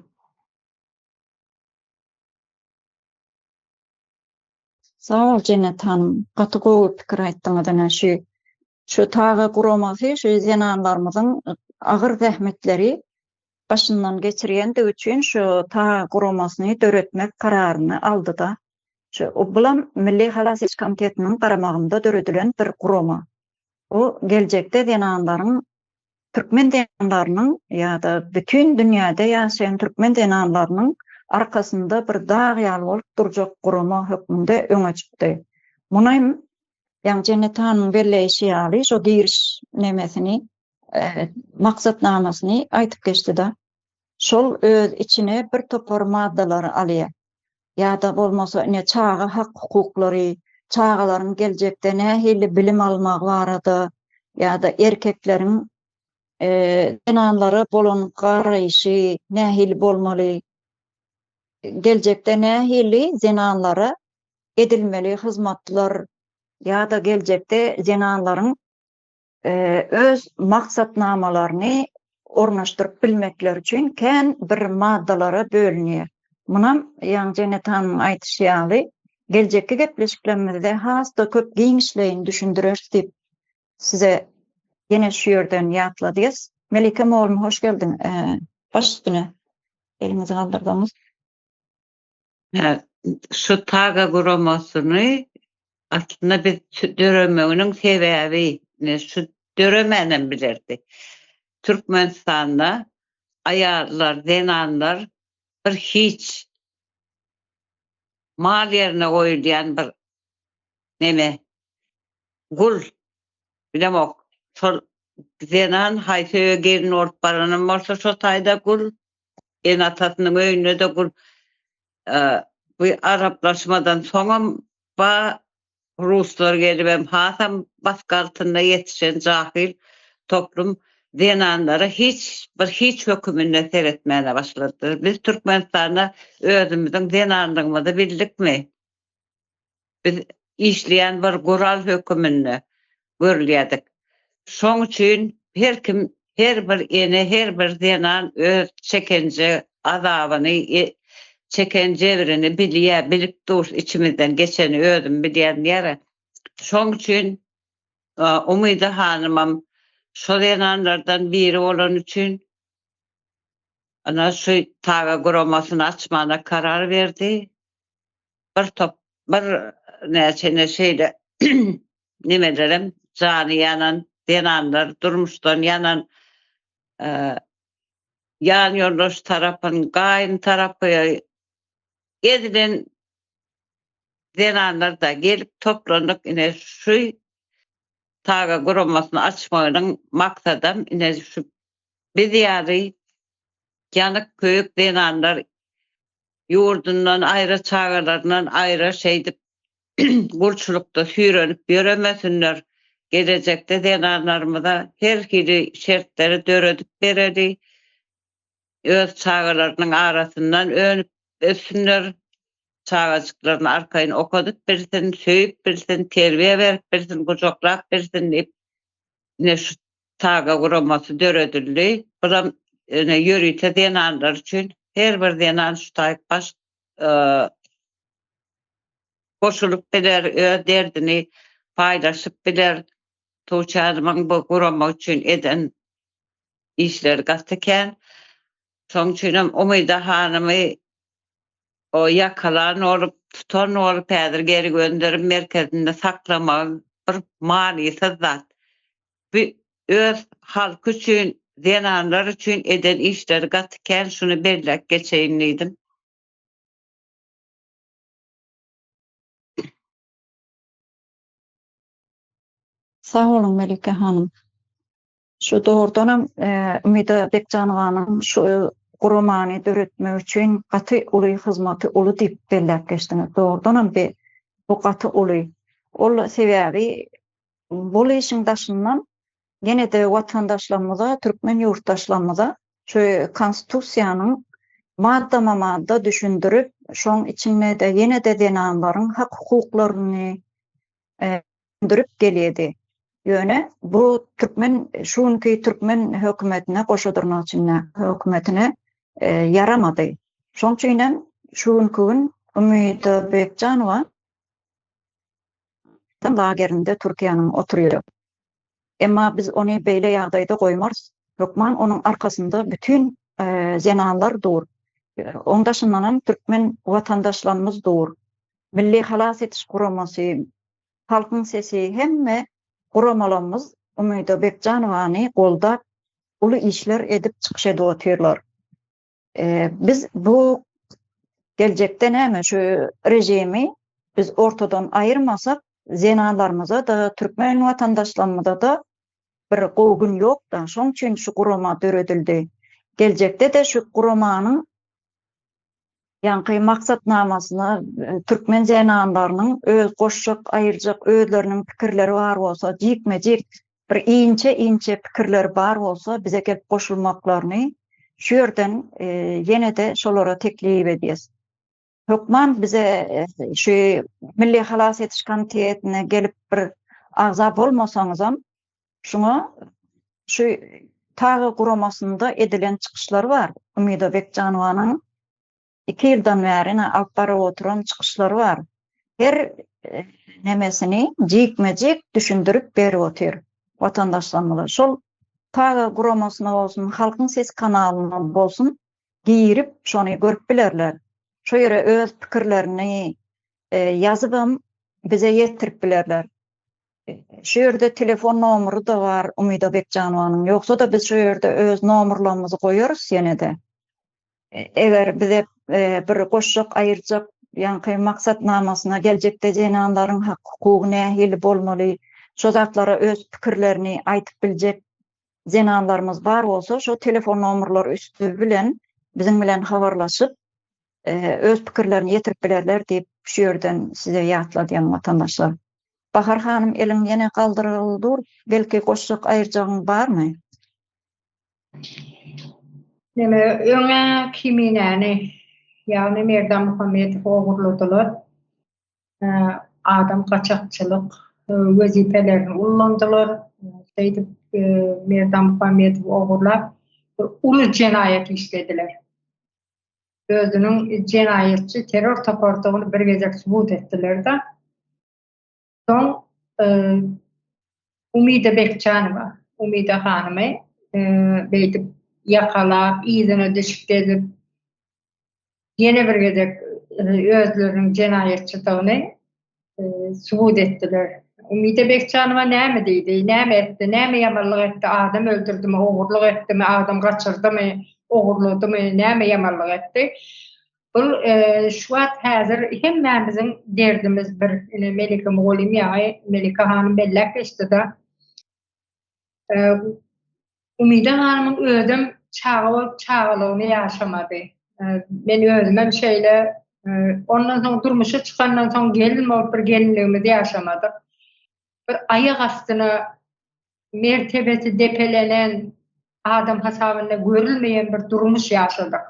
Sag bol Jennet hanym, gaty gowy pikir aýtdyňyz ine şu şu TAG guramasy şu zenanlarymyzyň agyr zähmetleri başyndan geçirýändigi üçin şu TAG guramasyny döretmek kararyny aldyda. Şu bulam Milli Halas ediş komitetiniň garamagynda döredilen bir gurama. Bu geljekde zenanlaryň Türkmen zenanlarynyň ýa-da bütin dünýäde ýaşaýan türkmen zenanlarynyň arkasynda bir dag ýaly bolup durjak gurama hökmünde öňe çykdy. Muny hem ýaňy Jennet hanymyň belleýşi ýaly şo giriş nemesini, maksatnamasyny aýdyp geçdi-de. Şol öz içine bir topar maddalary alýar. Ýa-da bolmasa ine çaga hak-hukuklary, çagalaryň geljekde nähili bilim almagy barada ýa-da erkekleriň zenanlara bolan garaýşy nähili bolmaly, geljekde nähili zenanlara edilmeli hyzmatlar ýa-da geljekde zenanlaryň öz maksatnamalaryny ornaşdyryp bilmekleri üçin kän bir maddalara bölünýär. Munam ýaňy Jennet hanymyň aýdyşy ýaly, geljekki gepleşiklerimizde has-da köp giňişleýin düşündireris diýip, size ýene şu ýerden ýatladýas. Melike mugallym hoş geldiň. Baş üstüne eliňizi galdyrdyňyz. Şu TAGA guramasyny aslynda biz döremeginiň sebäbi şu döremänem bilerdi. Türkmenistanda aýallar, zenanlar bir hiç mal ýerine goýulýan bir neme gul bilemok. Şol zenan haýsy öýe gelin bolup baranam bolsa şo taýda gul Ene-atasynyň öýünde-de gul bu araplaşmadan soňam ba ruslar gelibem hasam basgy altynda ýetişen jahyl toplum zenanlara hiç bir hiç höküminde seretmäne başladylar. Biz Türkmenistanda özümiziň zenanlygymyzy bildikmi? Biz işleýän bir gural höküminde görülýärdik. Şoň üçin her kim, her bir ene, her bir zenan öz çekenje azabyny, çeken jebrini bilýär, bilip dur, içimizden geçeni özüm bilýän diýär. Şoň üçin Umyda hanymam şo zenanlardan biri bolany üçin ana şu Taga guramasyny açmana karar berdi. Bir top bir näçe ine şeýle nemelerem jany ýanan zenanlar durmuşdan ýanan ýan ýoldaş tarapyn gaýyn tarapy ezilen zenanlar-da gelip toplandyk ine şu Taga guramasyny açmagynyň maksadam ine şu biz ýaly ýanyk köýük zenanlar Ýurdundan aýra çagalaryndan aýra şeýdip gulçulykda süýrenip ýöremesinler. Gelejekde zenanlarymyza her hili şertleri döredip bereli. Öz çagalarynyň arasyndan önüp össünler. Çagajyklaryny arkaýyn okadyp bilsin, söýüp bilsin, terbiýe berip bilsin, gujaklap bilsin diýip ine şu Taga guramasy döredildi. Bulam ine ýörite zenanlar üçin her bir zenan şu taýyk baş goşulyp biler, öz derdini paýlaşyp biler. Tuğçe hanymyň bu gurama üçin eden işleri gaty kän. Şoň üçinem Umyda hanymy o ýakalan bolup, tutan bolup häzir geri gönderim merkezinde saklamagyň bir manysyz zat. Bu öz halky üçin, zenanlar üçin eden işleri gaty kän şuny belläp geçeýin diýdim. Sag boluň Melike hanym. Şu dogrudanam Umyda Bekjanowanyň şu guramany döretmek üçin gaty uly hyzmaty uly diýip belläp geçdiňiz. Dogrudanam bu gaty uly. Ol sebäbi bul işiň daşyndan ýene-de watandaşlarymyza, türkmen ýurtdaşlarymyza şu Konstitusiýanyň maddama-madda düşündirip, şoň içinde-de ýene-de zenanlaryň hak-hukuklaryny düşündirip gelýärdi. Ýöne bu türkmen şu günki türkmen hökümetine goşa dyrnak içinde hökümetine ýaramady. Şoň üçin hem şu günki gün Umyda Bekjanowa lagerinde Türkiýäniň oturýar. Emma biz ony beýle ýagdaýda goýmarys. Hökman onuň arkasynda bütin zenanlar dur. Oň daşyndanam türkmen watandaşlarymyz dur. Milli halas ediş guramasy, Halkyň sesi hemme guramalarymyz Umyda Bekjanowany goldap uly işler edip çykyş edip otyrlar. Biz bu geljekde näme şu režimi biz ortadan aýyrmasak zenanlarymyza-da türkmen watandaşlarymyza-da bir gowy gün ýok-da. Şoň üçin şu gurama döredildi. Geljekde-de şu guramanyň Ýaňky maksatnamasyna türkmen zenanlarynyň öz goşjak, aýyrjak özleriniň pikirleri bar bolsa, jikme-jik bir inçe-inçe pikirleri bar bolsa bize gelip goşulmaklaryny şu ýerden ýene-de şolara teklip edýäs. Hökman bize şu Milli halas ediş komitetine gelip bir agza bolmasaňyzam, şuňa şu TAG guramasynda edilen çykyşlar bar. Umyda Bekjanowanyň 2 ýyldan bäri ine alyp baryp oturan çykyşlary bar. Her nemesini jikme-jik düşündirip berip otyr watandaşlarymyza. Şol TAG guramasyna bolsun, Halkyň sesi kanalyna bolsun girip şony görüp bilerler. Şo ýere öz pikirlerini ýazybam bize ýetirip bilerler. Şu ýerde telefon nomery-da bar Umyda Bekjanowanyň. Ýogsa-da biz şu ýerde öz nomerlarymyzy goýarys ýene-de. Eger bize bir goşjak, aýyrjak ýaňky maksatnamasyna geljekde zenanlaryň hak-hukugy nähili bolmaly, şo zatlara öz pikirlerini aýdyp biljek zenanlarymyz bar bolsa, şo telefon nomerlary üsti bilen biziň bilen habarlaşyp, öz pikirlerini ýetirip bilerler diýip şu ýerden size ýatladýan watandaşlar. Bahar hanym eliň ýene galdyrylgy dur, belki goşjak aýyrjagyň barmy? Neme öňä Kiminäni, ýagny Merdan Muhammedowy ogurladylar. Adam gaçakçylyk wezipelerini ullandylar. Şeýdip Merdan Muhammedowy ogurlap, bir uly jenaýat işlediler. Özüniň jenaýatçy terror topardygyny bir gezek subut etdiler-de. Soň Umyda Bekjanowa, Umyda hanymy beýdip ýakalap, yzyna düşüp gezip, ýene bir gezek özleriniň jenaýatçydygyny subut etdiler. Umyda Bekjanowa näme diýdi, näme etdi, näme ýamanlyk etdi, adam öldürdimi, ogurlyk etdimi, adam gaçyrdymy, ogurladymy, näme ýamanlyk etdi? Bul şu wagt häzir hemmämiziň derdimiz bir. Ine Melike mugallym ýaňy Melike hanym belläp geçdi-de. Umyda hanymyň özem çaga bolup çagalygyny ýaşamady. Men özümem şeýle ondan soň durmuşa çykandan soň gelin bolup bir gelinligimizi ýaşamadyk. Bir aýak astyna mertebesi depelenen adam hasabynda görülmeýän bir durmuş ýaşadyk.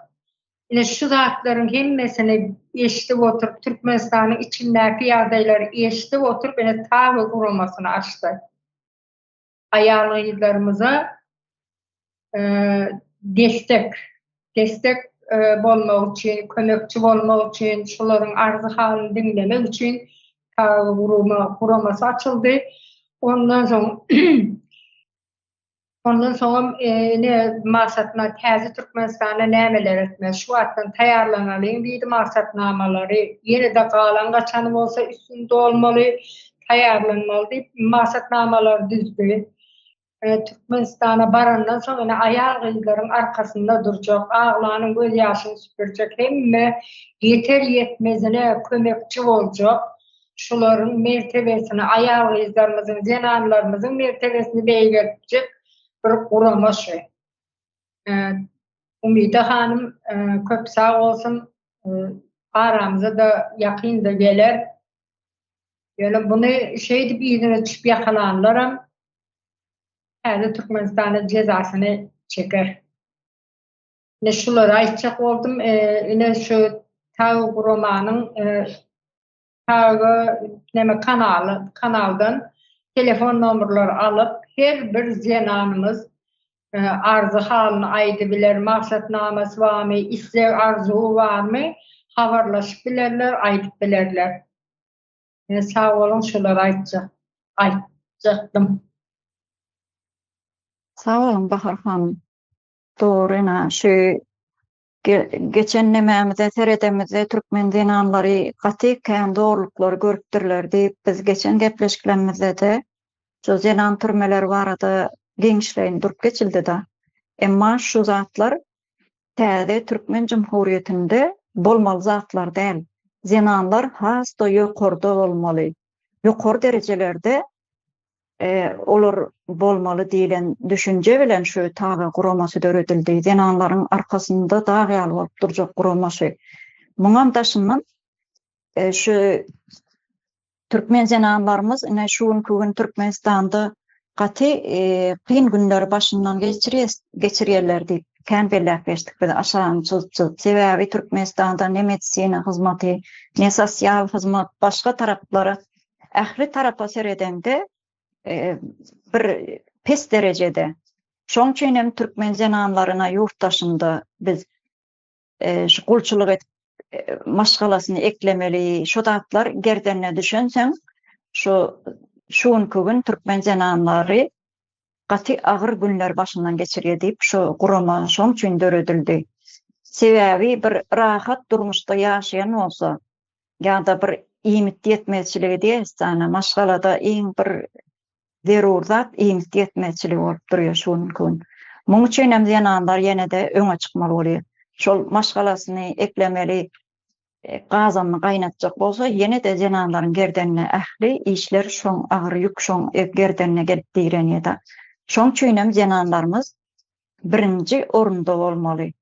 Ine şu zatlaryň hemmesini eşidip oturyp Türkmenistanyň içindäki ýagdaýlary eşidip oturyp ine TAG guramasyny açdy. Aýal-gyzlarymyza destek, destek bolmak üçin, kömekçi bolmak üçin, şolaryň arzy-halyny diňlemek üçin TAG guramasy açyldy. Ondan soň ondan soňam ine maksatna täze Türkmenistanda nämeler etmeli şu wagtdan taýýarlanalyň diýdi maksatnamalary ýene-de galan gaçany bolsa üstüni dolmaly taýýarlanmaly diýip maksatnamalary düzdi. Türkmenistana barandan soň ine aýal-gyzlaryň arkasynda durjak, aglanyň göz ýaşyny süpürjek, hemme ýeter-ýetmezine kömekçi boljak, şularyň mertebesini, aýal-gyzlarymyzyň, zenanlarymyzyň mertebesini beýgeltjek bir gurama şu. Umyda hanym köp sag bolsun, aramyza-da ýakynda geler. Ýöne buny şeýdip yzyna düşüp ýakalanlaram täze Türkmenistanda jezasyny çeker. Ine şulary aýtjak boldum. Ine şu TAG guramanyň TAG neme kanaly kanaldan telefon nomerleri alyp her bir zenanymyz arzy halyny aýdybiler, maksatnamasy barmy, isleg arzuwy barmy habarlaşyp bilerler, aýdyp bilerler. Men sag boluň şulary aýtjak aýtjakdym. Sag boluň Bahar hanym. Dogry ina şu geçen nemämize seredemizde türkmen zenanlary gaty kän zorluklary görüpdirler diýip biz geçen gepleşiklerimizde-de şu zenan türmeleri barada giňişleýin durup geçildi-da. Emma şu zatlar Täze Türkmen Jumhurýetinde bolmaly zatlar däl. Zenanlar has-da ýokarda bolmaly. Ýokary derejelerde olar bolmaly diýlen düşünje bilen şu TAG guramasy döredildi. Zenanlaryň arkasynda dag ýaly bolup durjak gurama şu. Muňam daşyndan şu Türkmen zenanlarymyz ine şu günki gün Türkmenistanda gaty kyn günleri başyndan geçirýär geçirýärler diýip kän belläp geçdik biz aşagyny çyzyp çyzyp. Sebäbi Türkmenistanda ne medisina hyzmaty, ne sosial hyzmat başga taraplara ähli tarapa seredeňde bir pes derejede. Şoň üçin hem türkmen zenanlaryna ýurt daşynda biz şu gulçulyk edip maşgalasyny eklemeli şu zatlar gerdenine düşensoň şu şu günki gün türkmen zenanlary gaty agyr günler başyndan geçirýär diýip şu gurama şoň üçin döredildi. Sebäbi bir rahat durmuşda ýaşaýan bolsa ýa-da bir iýmit ýetmezçiligi diýeris maşgalada iň bir zerur zat iýmit ýetmezçiligi bolup durýar şu günki gün. Muň üçin hem zenanlar ýene-de öňe çykmaly bolýar. Şol maşgalasyny eklemeli, gazanyny gaýnatjak bolsa, ýene-de zenanlaryň gerdenine ähli işler şoň agyr ýük şoň gerdenine gelip direnýär-de. Şoň üçin hem zenanlarymyz birinji orunda bolmaly.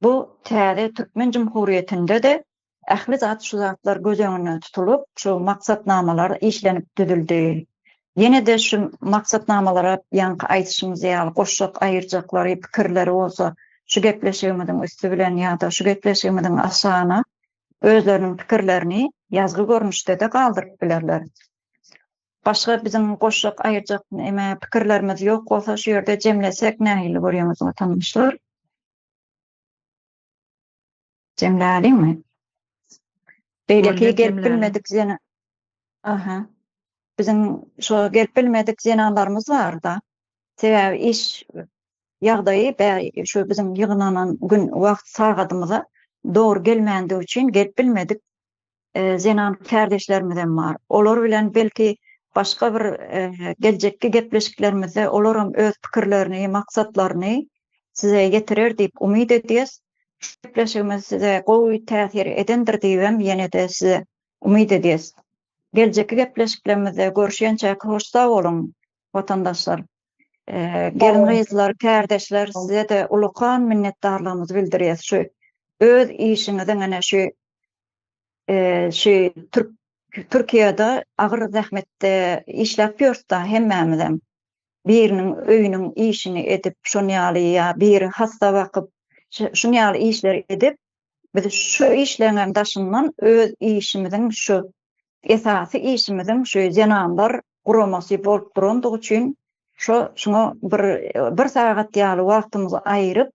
Bu täze Türkmen Jumhurýetinde-de Ähli zat şu zatlar göz öňünde tutulyp, şu maksatnamalar işlenip düzüldi. Ýene-de şu maksatnamalara ýaňky aýdyşymyz ýaly goşjak aýyrjaklary, pikirleri bolsa şu gepleşigimiziň üsti bilen ýa-da şu gepleşigimiziň aşagyna özleriniň pikirlerini ýazgy görnüşde-de galdyryp bilerler. Başga biziň goşjak aýyrjak neme pikirlerimiz ýok bolsa şu ýerde jemlesek nähili görýäňiz watandaşlar? Jemläliňmi? Beýleki gelip bilmedik zena Aha. Biziň şo gelip bilmedik zenanlarymyz bar-da. Sebäbi iş ýagdaýy bä şu biziň ýygnanan gün wagt sagadymyza dogry gelmändigi üçin gelip bilmedik zenan kärdeşlerimizem bar. Olar bilen belki başga bir geljekki gepleşiklerimizde olaram öz pikirlerini, maksatlaryny size ýetirer diýip umyt edýäs. Şu gepleşigimiz size gowy täsir edendir diýibem ýene-de size umyt edýäs. Geljekki gepleşiklerimizde görüşýänçäk hoş sag boluň, watandaşlar. Gelin-gyzlar, kärdeşler size-de ulukan minnetdarlygymyzy bildirýäs şu öz işiňiziň ene şu şu türk Türkiýede agyr zähmetde işläp ýörüs-da hemmämizem. Biriniň öýüniň işini edip, şon ýaly ýa biri hassa bakyp, şun ýaly işleri edip, biz şu işleňem daşyndan öz işimiziň şu esasy işimiziň şu zenanlar guramasy bolup durandygy üçin şo şuňa bir bir sagat ýaly wagtymyzy aýyryp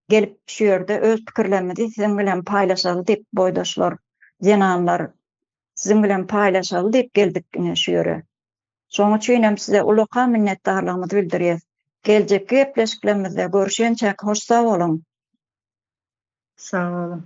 gelip şu ýerde öz pikirlerimizi siziň bilen paýlaşaly diýip boýdaşlar, zenanlar siziň bilen paýlaşaly diýip geldik ine şu ýere. Şonuň üçin hem size ullakan minnetdarlygymyzy bildirýäs. Geljekki gepleşiklerimizde görüşýänçäk hoş sag boluň! Sag boluň.